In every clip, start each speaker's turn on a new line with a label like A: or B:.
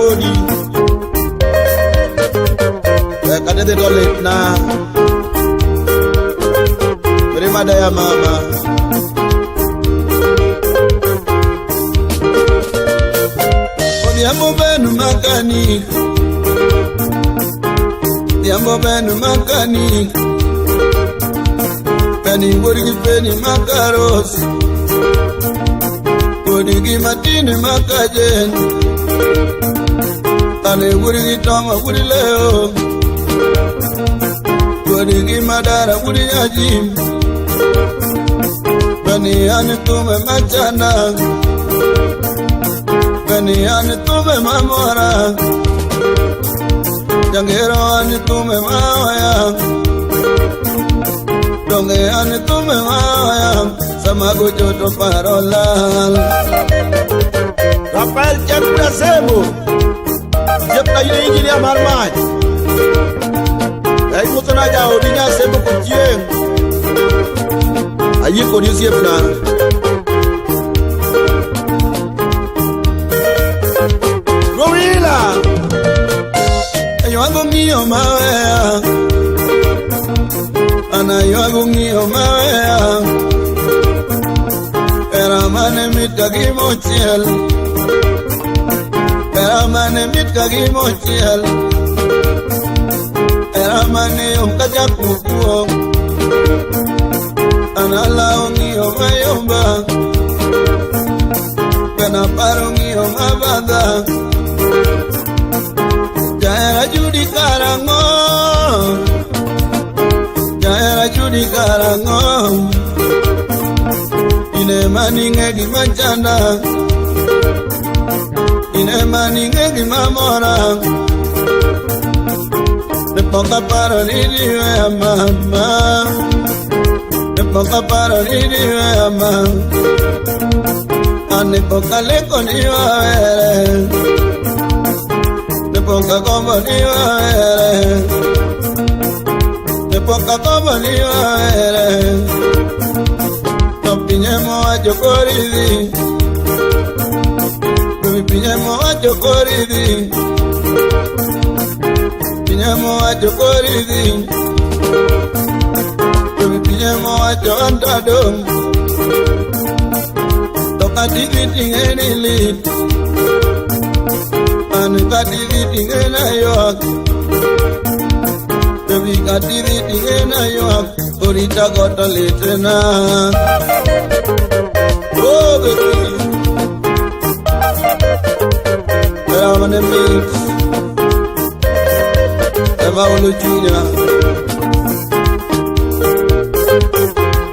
A: podi. Kata dhi to litna. Mirima deya mama. Odhiambo benu makani. Odhiambo benu makani. Beni wuod gi peni makaros. Wuod gi matini makajen. Ane wuod gi tongo wuod leo. Wuod gi madara wuod nyajim. Beni an tume machana. Beni an tume mamora. Jangero an tume mawaya. Donge an tume mawaya. Sama gocho to paro lal.
B: Rafael Jepta Semo. Jepta in e injinia mar mach. Ei musona jaodi Nyasembo kochieng'. Ayie kodi osiepna. Rowila.
A: Aywago ng'iyo maweya. An aywago ng'iyo maweya. Hera mane mit ka gima ochiel. Hera mane mit ka gima ochiel. Hera mane yom ka chak mokuong. An alawo ng'iyo mayomba. Ben aparo ng'iyo mabadha. Jahera Judy karang'o? Jahera Judy karang'o? In ema ning'e gima chanda. In ema ning'e gima mora. Ne pok aparo ni diweya mama. Ne pok aparo ni diweya mama. An ne pok aleko ni wawere. Ne pok agombo ni wawere. Ne pok agombo ni wawere. To pinye mowacho kori dhi. Baby pinye mowacho kori dhi. Pinye mowacho kori dhi. Baby pinye mowacho an to adong'. To kata idhi ting'e ni lit. An kata idhi ting'e ni aywak. Baby kata idhi ting'e ni aywak. Orita go to litna. Oh baby. Hera mane mit. Ema olo chunya.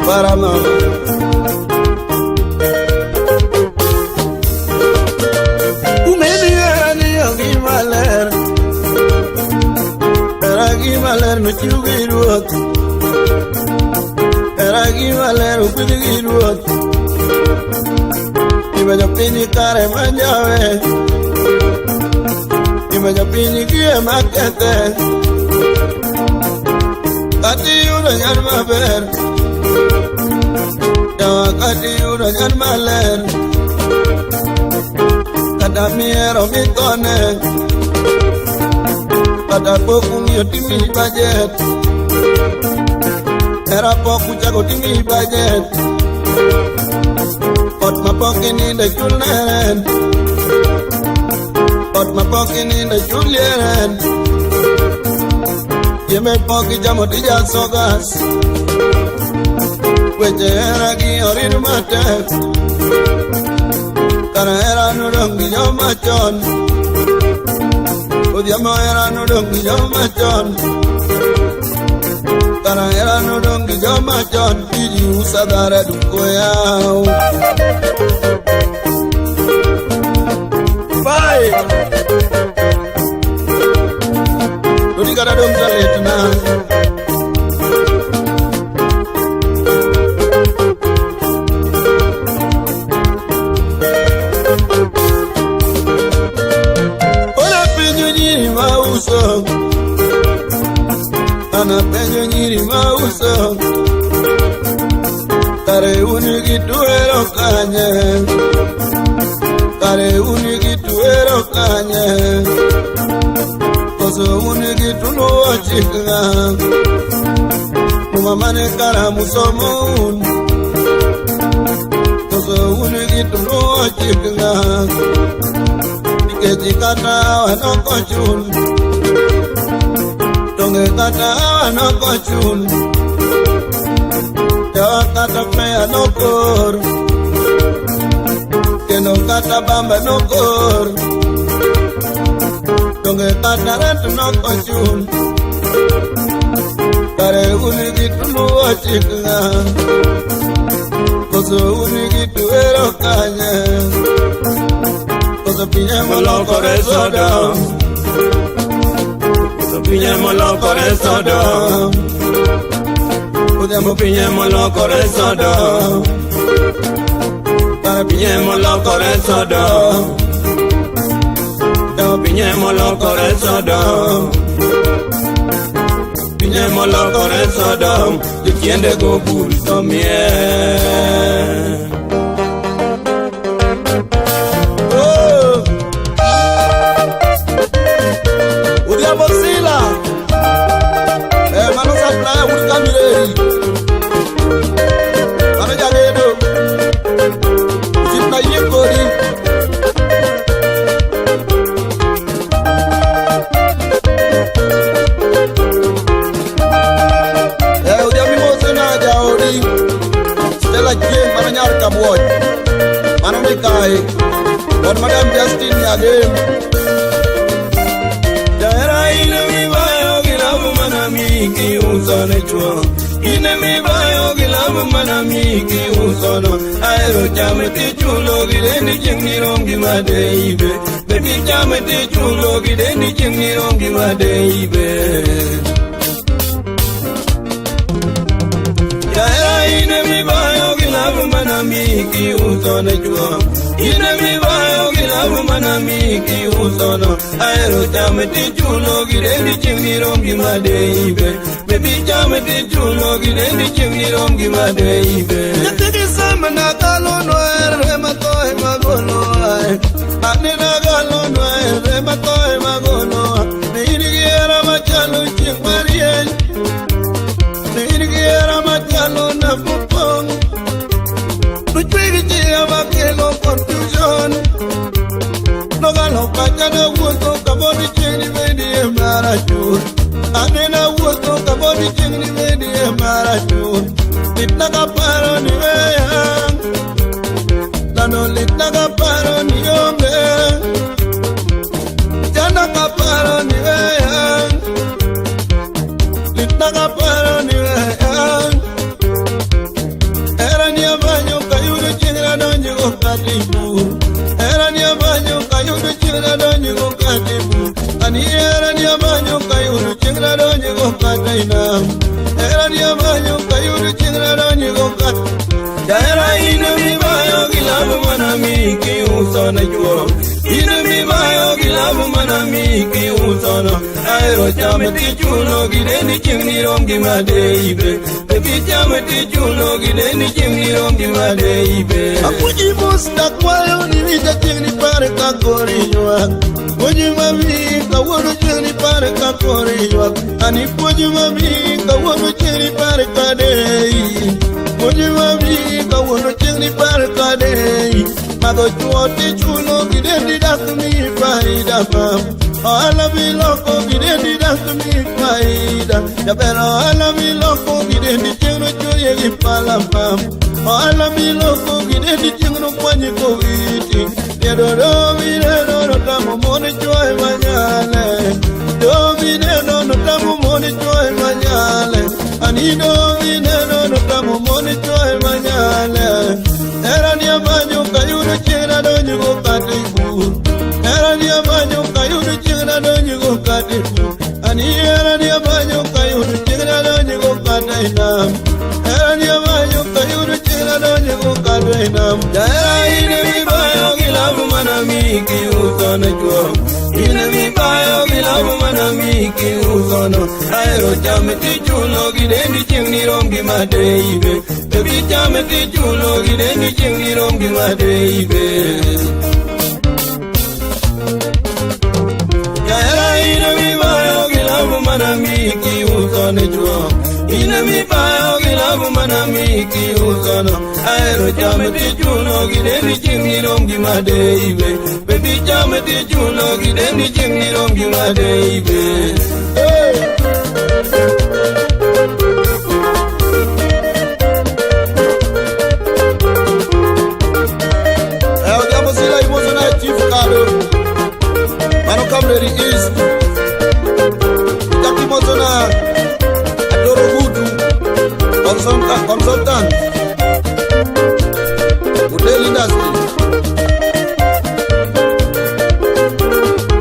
A: Para mama. Ung'eni hera ni gima ler. Hera gima ler nochiw gi Ruoth. Hera gima ler ogwedh gi Ruoth. Imenyo piny kare manjawe. Imenyo piny gi ema kethe. Kata iyudo nyar maber. Yawa kata iyudo nyar maler. Kata mihero mithone. Kata pok ung'iyo timiyi bajet. Hera pok uchako timiyi bajet. Ot ma pok ininde chulne rent. Ot ma pok ininde chulie rent. Chiembe pok ichamo tijaso gas. Weche hera gi orid matek. Kara hera nodong' gi joma chon. Odhiambo hera nodong' gi joma chon. Kara hera nodong' gi joma chon. Tiji usa dhara duko yaw.
B: Bye.
A: Dodi kata dong' to litna. Koro apenjo nyiri mauso. An apenjo nyiri mauso. Kare un gi tuero kanye. Kare un gi tuero kanye. Mamane karamusomun Koso unigitulo chikna Nikeji kata wanokochun Tonge kata wanokochun Jawa kata fea nokor Kendo kata bamba nokor Tonge kata rent nokochun Kare unigitulo chikna Koso unigituero kanye Koso pinye molokore soda
C: Koso pinye molokore soda Odhiambo pinye molokore soda Kare pinye molokore soda Pinye molokore soda Pinye molokore soda Jochiende go bul somie.
B: Oh, Odhiambo Sila mano supplier wuod Kamireri mano jagedo osiepna yie kodi. Chieng' mano nyar Kamuoch mano mikayi kod Madam Justin Nyagem.
C: Jahera in mibayo gi love mana miki uso ne chuo. In mibayo gi love mana miki uso no. Ahero chame tichulo gi dendi chieng' nirom gi madeibe. Beti chame tichulo gi dendi chieng' nirom gi madeibe. Jahera in mibayo gi love mana miki uso ne chuo. In mibayo gi love mana miki uso no. Ahero chame tichulo gi dendi chieng' nirom gi madeibe. Baby chame tichulo gi dendi chieng' nirom gi madeibe.
A: Nyathigi sama nagalo noer ema thoe magolo ae. Ane nagalo noer ema thoe magolo. Ne in gi hera machalo chieng' marieny. Ne in gi hera machalo nam mopong'. Nochwe gi chia makelo confusion. Nogalo pacha nawuotho kamoni chieng' ni bedie marachur. Ane nawuotho kamoni chieng' ni bedie marachur. Litna kaparo ni weya. Lano litna kaparo ni onge. Jana kaparo ni weya. Litna kaparo ni weya. Era ni amanyo kayudo chieng' nadonjo kata e bur. Era ni amanyo kayudo chieng' nadonjo kata e bur. Ani era ni amanyo kayudo chieng' nadonjo kata e nam. Era ni amanyo kayudo chieng' nadonjo kata.
C: Jahera in mibayo gi love mana miki uso ne chuo. In mibayo gi love mana miki uso no. Ahero chame tichulo gi dendi chieng' nirom gi madeibe. Baby chame tichulo gi dendi chieng' nirom gi madeibe.
A: Apuonji mos takwayo ni winja chieng' ni pare ka kori ywak. Puonji mami kawuono chieng' ni pare ka kori ywak. Ani puonji mami kawuono chieng' ni pare ka deyi. Puonji mami kawuono chieng' ni pare ka deyi. Madho chuo tichulo gi dendi dak mi faida mam. Ohala miloko gi dendi dak mi faida. Jaber ohala miloko gi dendi chieng' nochwoye gi pala mam. Ohala miloko gi dendi chieng' nokwanyi kowiti. Nyedo domi neno notamo mon chwoye manyale. Domi neno notamo mon chwoye manyale. Ani domi neno notamo mon chwoye manyale. Era ni amanyo kayudo chieng' nadonjo kata e bur. Era ni amanyo kayudo chieng' nadonjo kata e bur. Ani era ni amanyo kayudo chieng' nadonjo kata e nam. Era ni amanyo kayudo chieng' nadonjo kata e nam.
C: Jahera in mibayo gi love mana miki uso ne chuo. In mibayo gi love mana miki uso no. Ahero chame tichulo gi dendi chieng' nirom gi madeibe. Baby chame tichulo gi dendi chieng' nirom gi madeibe. Jahera in mibayo gi love mana miki uso ne chuo. In mibayo kiusono. Ahero chame tichulo gi dendi chieng' ni rom gi madeibe. Bendi chame tichulo gi dendi chieng' ni rom gi madeibe.
B: Hey! Odhiambo Sila imoso na Chief Kado. Mano Kamreri East. Ichak imoso na Adoro Gutu, consultant. Hotel industry.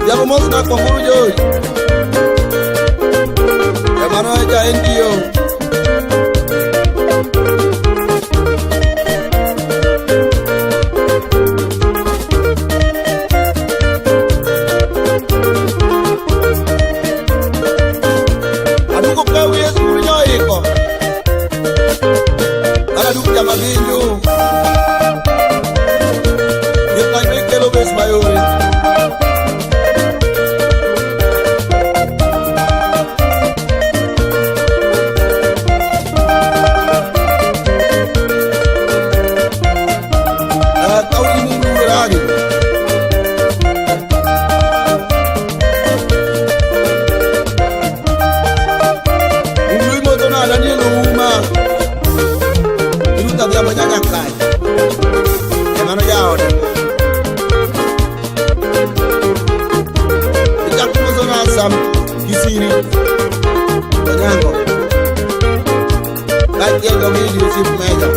B: Odhiambo mos na Kwanguru George. Mano ja NGO. Aduko kawi e skul nyoiko. Ara duk jamaginju. Jokanyo ikelo bes mayore. Kauri Mungu weragi. Mungu imoto na Daniel Ouma. Iruta dhiambo nyanya kae. Emano jaode. Ichak imoso na Sam Kisiri. Onyango. Kaachiel gi Omidi osiep Meja.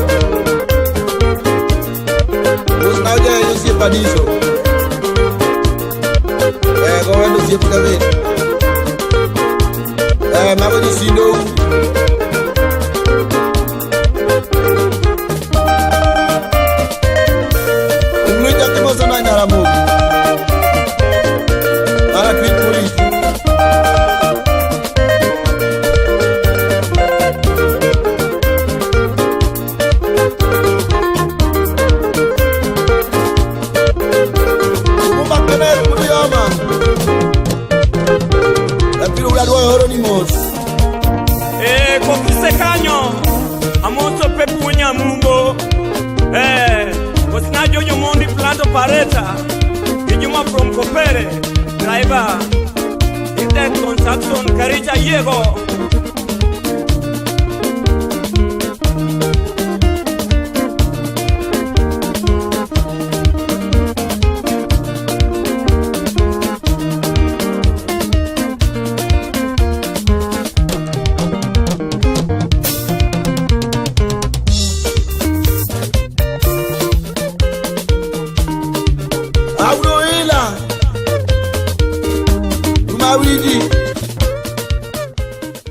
B: Mosna ojayo osiep Adiso. Gowendo osiep David. Mago josindou. Umlu ichak imoso na Nyaramogi. Mara Tweet Police. Lumumba Kenneth Mudiyoma. Lapiro ula dwoyo horo ni mos.
D: Kokise kanyo amoso pepu Nyamumbo. Osina Jojo Mondi plant operator. Ijuma from Kopere driver. Ite construction Karicha Yego.
B: Audo ila. Mawiji.